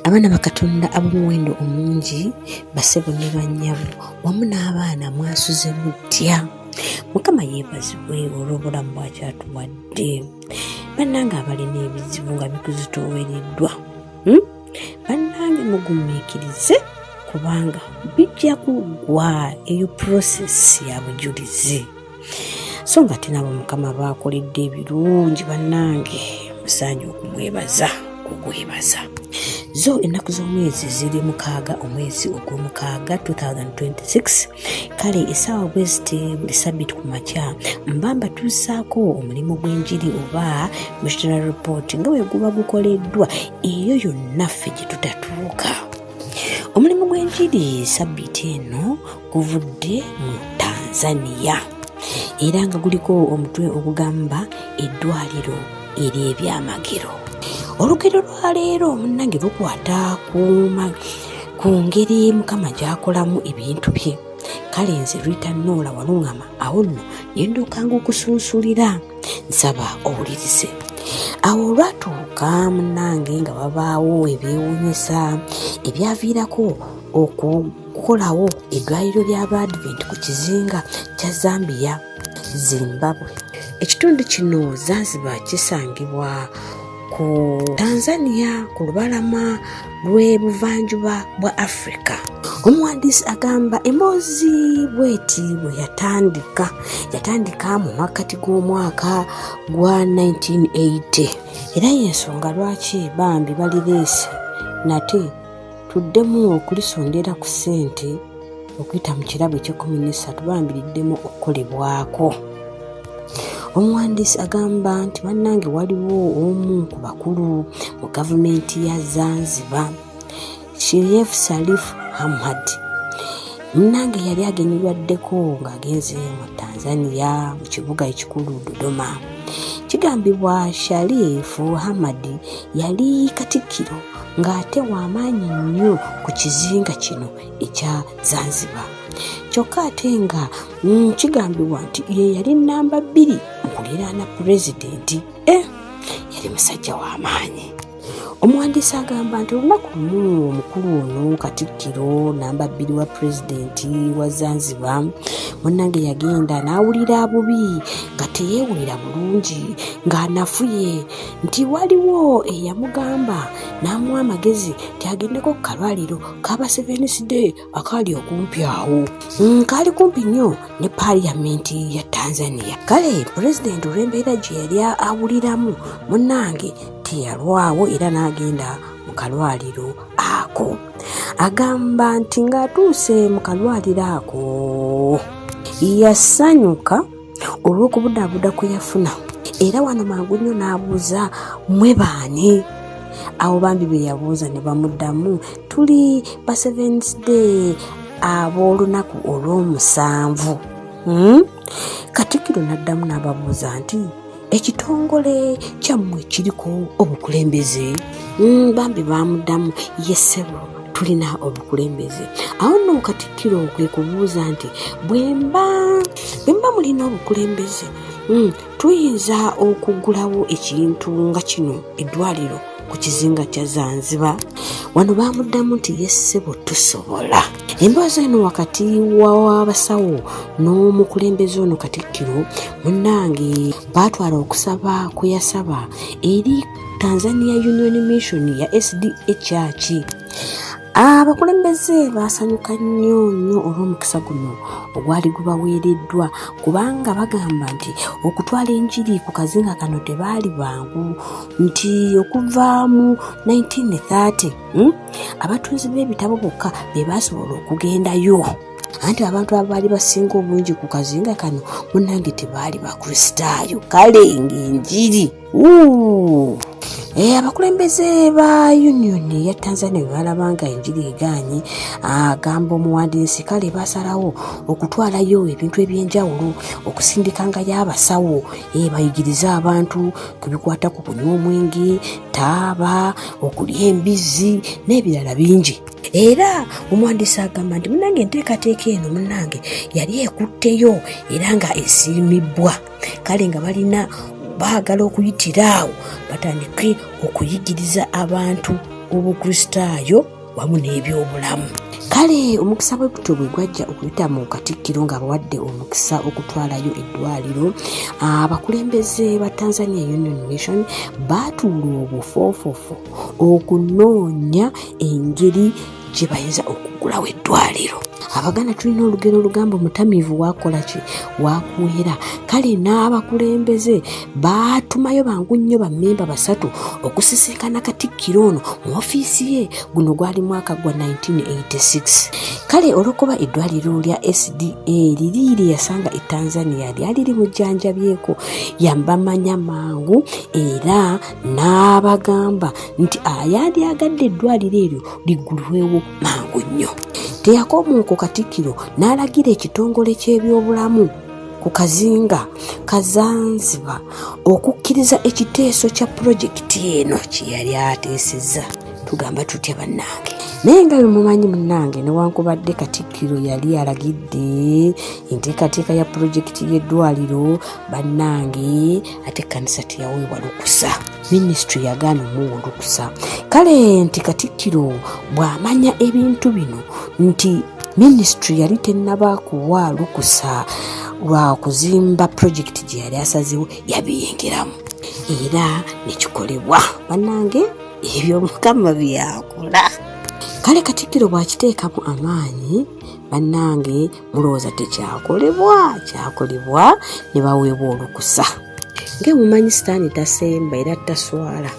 Abaana ba Katonda ab'omuwendo omungi, bassebo ne bannyabo, wamu n'abaana mwasuze mutya? Mukama yeebazibwe olw'obulamu bw'akyatuwadde. Bannange abalina ebizibu nga bikuzitoowereddwa, Bannange mugumiikirize kubanga bijja kuggwa, eyo process ya bujulizi. So nga ate nabo Mukama baakoledde ebirungi, bannange musaanye okumwebaza okwebaza. Zo ennaku z'omwezi ziri 6 omwezi ogw'omukaaga 2026. Kale essaawa bweziti buli sabiti ku makya mba mbatuusaako omulimu gw'enjiri oba missionary report nga bwe guba gukoleddwa eyo yonna ffe gye tutatuuka. Omulimu gw'enjiri sabiti eno guvudde mu Tanzania era nga guliko omutwe ogugamba eddwaliro ery'ebyamagero. Olugero lwaleero munnange lukwata ku ngeri Mukama gy'akolamu ebintu bye. Kale nze Rita Nola Waluŋŋama, awo nno ne nduukanga okusunsulira, nsaba owulirize. Awo olwatuuka munnange nga wabaawo ebyewuunyisa ebyaviirako okukolawo eddwaliro ly'Abaadventi ku kizinga kya Zambia, Zimbabwe. Ekitundu kino Zanzibar kisangibwa ku Tanzania ku lubalama lw'ebuvanjuba bwa Afrika. Omuwandiisi agamba emboozi bweti bwe yatandika. Yatandika mu makkati g'omwaka gwa 1980 era y'ensonga lwaki bambi balireese nate tuddemu okulisondera ku ssente okuyita mu kirabo eky'ekkumi n'essatu bambi liddemu okukolebwako. Omuwandiisi agamba nti bannange waliwo omu ku bakulu mu gavumenti ya Zanzibar, Sherif Salif Hamad. Munnange yali agenyerwaddeko ng'agenze mu Tanzania mu kibuga ekikulu Dodoma. Kigambibwa Sharif Hamad yali katikkiro ng'ate w'amaanyi nnyo ku kizinga kino ekya Zanzibar. Kyokka ate nga kigambibwa nti ye yali nnamba 2 mu kuliraana pulezidenti. Yali musajja w'amaanyi. Omuwandiisi agamba nti olunaku lumu omukulu ono katikkiro namba 2 wa pulezidenti wa Zanzibar munnange yagenda n'awulira bubi nga teyeewulira bulungi ng'anafuye nti waliwo eyamugamba n'amuwa amagezi nti agendeko ku kalwaliro k'aba Seventh Day akaali okumpi awo. Kaali kumpi nnyo ne paaliyamenti ya Tanzania. Kale pulezidenti olw'embeera gye yali awuliramu munnange teyalwawo era n'agenda mu kalwaliro ako. Agamba nti ng'atuuse mu kalwaliro ako yasanyuka olw'okubudaabuda kwe yafuna era wano mangu nnyo n'abuuza mwe baani? Awo bambi be yabuuza ne bamuddamu tuli ba Seventh Day ab'olunaku olw'omusanvu. Katikkiro n'addamu n'ababuuza nti ekitongole kyammwe kiriko obukulembeze? Bambi baamuddamu ye ssebo tulina obukulembeze. Awo nno katikkiro kwe kubuuza nti bwe mba mulina obukulembeze, tuyinza okuggulawo ekintu nga kino eddwaliro ku kizinga kya Zanzibar? Wano baamuddamu nti ye ssebo tusobola. Emboozi eno wakati w'abasawo n'omukulembeze ono katikkiro munnange baatwala okusaba kwe yasaba eri Tanzania Union Mission ya SDA Church. Abakulembeze baasanyuka nnyo nnyo olw'omukisa guno ogwali gubaweereddwa kubanga bagamba nti okutwala enjiri ku kazinga kano tebaali bangu, nti okuva mu 1930, abatunzi b'ebitabo bokka be baasobola okugendayo. Anti abantu abaali basinga obungi ku kazinga kano munnange tebaali Bakristaayo, kale ng'enjiri. Abakulembeze ba Union ya Tanzania bwe balaba nga enjiri egaanye, agamba omuwandiisi, kale basalawo okutwalayo ebintu eby'enjawulo, okusindikangayo abasawo, bayigirize abantu ku bikwata ku kunywa omwenge, taaba, okulya embizzi n'ebirala bingi. Era omuwandiisi agamba nti munnange enteekateeka eno munnange yali ekutteyo era nga esiimibbwa, kale nga balina baagala okuyitira awo batandike okuyigiriza abantu Obukristaayo wamu n'ebyobulamu. Kale omukisa bwe gutyo bwe gwajja okuyita mu Katikkiro ng'abawadde omukisa okutwalayo eddwaliro, abakulembeze ba Tanzania Union Mission baatuula obufoofofo okunoonya engeri gye bayinza okuggulawo eddwaliro. Abaganda tulina olugero olugamba, omutamiivu wakola ki? Wakuwera. Kale n'abakulembeze baatumayo bangu nnyo bammemba 3 okusisinkana Katikkiro ono mu ofiisi ye. Guno gwali mwaka gwa 1986. Kale olw'okuba eddwaliro lya SDA liri lye yasanga e Tanzania lyali limujjanjabyeko, yambamanya mangu era n'abagamba nti ayandyagadde eddwaliro eryo liggulwewo mangu nnyo. Teyakomuuko, Katikkiro n'alagira ekitongole ky'ebyobulamu ku kazinga ka Zanzibar okukkiriza ekiteeso kya pulojekiti eno kye yali ateesezza. Tugamba tutya bannange? Naye nga bwemumanyi munnange, newankubadde Katikkiro yali alagidde enteekateeka ya pulojekiti y'eddwaliro, bannange, ate ekkanisa teyaweebwa lukusa. Minisitule yagaana omuwa olukusa. Kale nti Katikkiro bw'amanya ebintu bino nti minisitule yali tennaba kuwa lukusa lwa kuzimba pulojekiti gye yali asazeewo, yabiyingiramu era nekikolebwa. Bannange, ebyo Mukama byakola. Kale Katikkiro bw'akiteekamu amaanyi, bannange, mulowooza tekyakolebwa? Kyakolebwa ne baweebwa olukusa. Ngaemumanyi, Sitaani tasemba era taswala.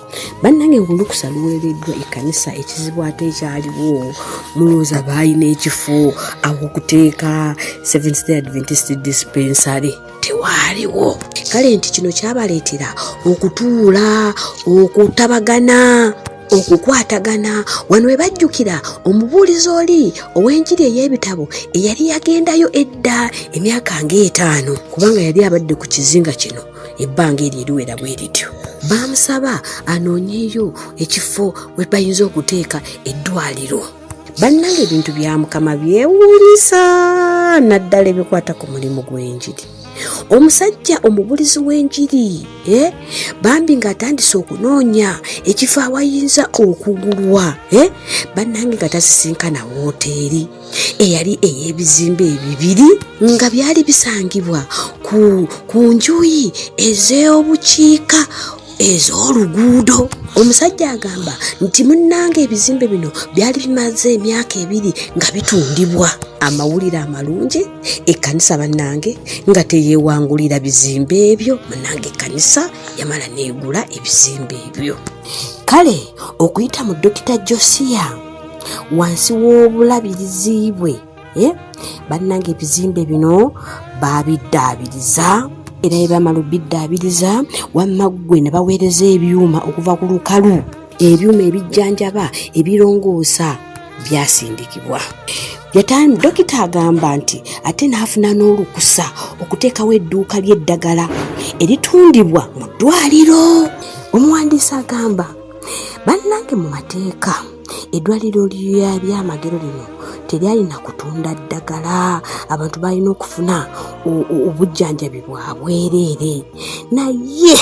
Bannange, ngaolukusa luweereddwa ekkanisa, ekizibu ate ekyaliwo, mulowooza baalina ekifo awokuteeka Seventh Day Adventist dispensary? Tewaaliwo. Kale nti kino kyabaleetera okutuula, okutabagana, okukwatagana. Wano we bajjukira omubuulizi oli ow'enjiri ey'ebitabo eyali yagendayo edda emyaka ng'etaano, kubanga yali abadde ku kizinga kino ebbanga eryo eriwera bwe lityo. Baamusaba anoonyeyo ekifo we bayinza okuteeka eddwaliro. Bannange, ebintu bya Mukama byewuunyisa, naddala ebikwata ku mulimu gw'enjiri. Omusajja omubulizi w'enjiri, bambi ng'atandise okunoonya ekifo awayinza okugulwa, bannange, nga tasisinkana wooteeri eyali ey'ebizimbe ebibiri nga byali bisangibwa ku njuyi ez'obukiika ez'oluguudo. Omusajja agamba nti munnange, ebizimbe bino byali bimaze emyaka 2 nga bitundibwa. Amawulire amalungi, ekkanisa bannange nga teyeewangulira bizimbe ebyo. Munnange, ekkanisa yamala neegula ebizimbe ebyo. Kale okuyita mu Dokita Josiya wansi w'obulabirizi bwe, bannange, ebizimbe bino babiddaabiriza, era bye bamala obiddaabiriza, wamma ggwe ne baweereza ebyuma okuva ku lukalu. Ebyuma ebijjanjaba, ebirongoosa byasindikibwa. Dokita agamba nti ate n'afuna n'olukusa okuteekawo edduuka ly'eddagala eritundibwa mu ddwaliro. Omuwandiisi agamba, bannange, mu mateeka eddwaliro lyabyamagero lino teryalina kutunda ddagala. Abantu balina okufuna obujjanjabi bwa bwereere, naye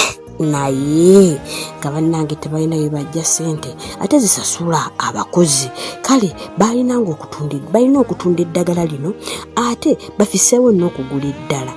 nga bannange tebalina bye bajja ssente ate zisasula abakozi. Kale balinanga okutunda, balina okutunda eddagala lino ate bafiseewo n'okugula eddala,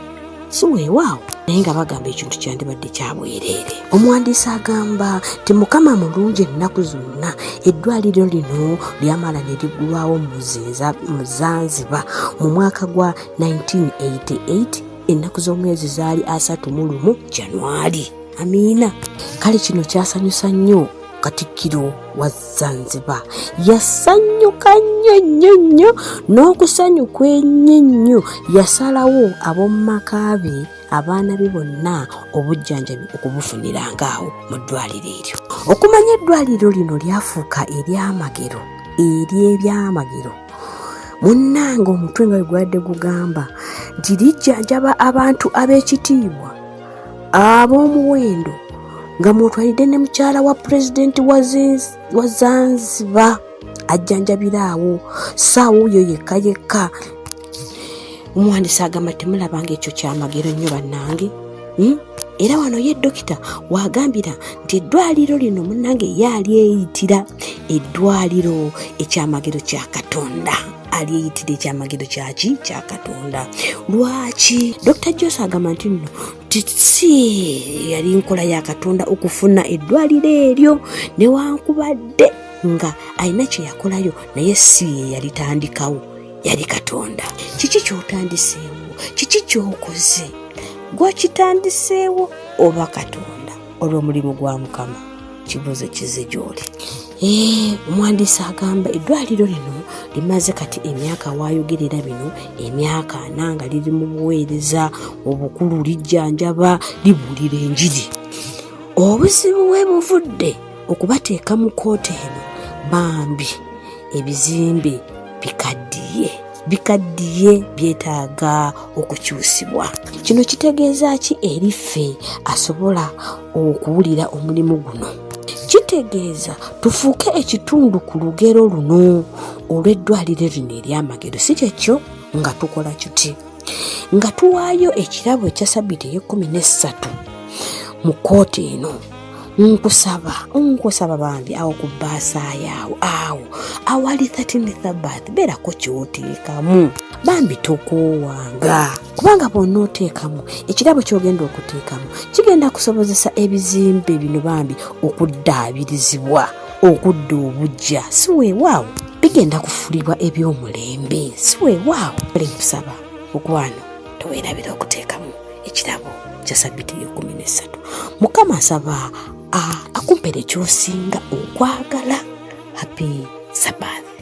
si weewaawo, naye nga bagamba ekintu kyandibadde kyabwereere. Omuwandiisi agamba nti Mukama mulungi ennaku zonna. Eddwaliro lino lyamala ne liggulwawo mu Zanzibar mu mwaka gwa 1988. Ennaku z'omwezi zaali 31 Januari. Amiina. Kale kino kyasanyusa nnyo Katikkiro wa Zanzibar. Yasanyuka nnyo nnyo nnyo n'okusanyuka ennyo ennyo. Yasalawo ab'omu maka be, abaana be bonna, obujjanjabi okubufuniranga awo mu ddwaliro eryo. Okumanya eddwaliro lino lyafuuka eryamagero, ery'ebyamagero, munnange, omutwe nga bwe gwadde gugamba nti lijjanjaba abantu ab'ekitiibwa, ab'omuwendo, nga mwotwalidde ne mukyala wa pulezidenti wa Zanzibar ajjanjabira awo, saawa oyo yekka yekka. Omuwandiisi agamba, temulabanga ekyo kyamagero nnyo bannange? Era wano ye dokita wagambira nti eddwaliro lino munnange ye alyeyitira eddwaliro ekyamagero kya Katonda, alyeyitira ekyamagero kyaki kya Katonda. Lwaki Dr. Jose agamba nti nno si yali nkola ya Katonda okufuna eddwaliro eryo, newankubadde nga alina kye yakolayo, naye si ye yalitandikawo, yali Katonda. Kiki ky'otandiseewo? Kiki ky'okoze? Gwakitandiseewo oba Katonda? Olw'omulimu gwa Mukama, kibuuzo kize gy'oli. Omuwandiisi agamba eddwaliro lino limaze kati emyaka waayogerera bino emyaka 40 nga liri mu buweereza obukulu, lijjanjaba, libuulira enjiri. Obuzibu we buvudde okubateeka mu kkooti eno, bambi ebizimbe bikaddiye byetaaga okukyusibwa. Kino kitegeeza ki eri ffe asobola okuwulira omulimu guno? Kitegeeza tufuuke ekitundu ku lugero luno olw'eddwaliro lino ery'amagero, si kyekyo? Nga tukola kiti, nga tuwaayo ekirabo ekya sabbiiti ey'ekkumi n'essatu mu kkooti eno. Nkusaba bambi awo ku bbaasaayo awo awo awali 13th Sabbath, beerako ky'oteekamu bambi, tokoowanga, kubanga bw'onooteekamu ekirabo ky'ogenda okuteekamu kigenda kusobozesa ebizimbe bino bambi okuddaabirizibwa, okudda obuggya, si weewaawo bigenda kufuulibwa eby'omulembe, si weewaawo. Kale nkusaba mukwano, toweerabira okuteekamu ekirabo kya sabbiiti ey'ekkumi n'essatu. Mukama asaba akumpere ky'osinga okwagala. Happy Sabbath.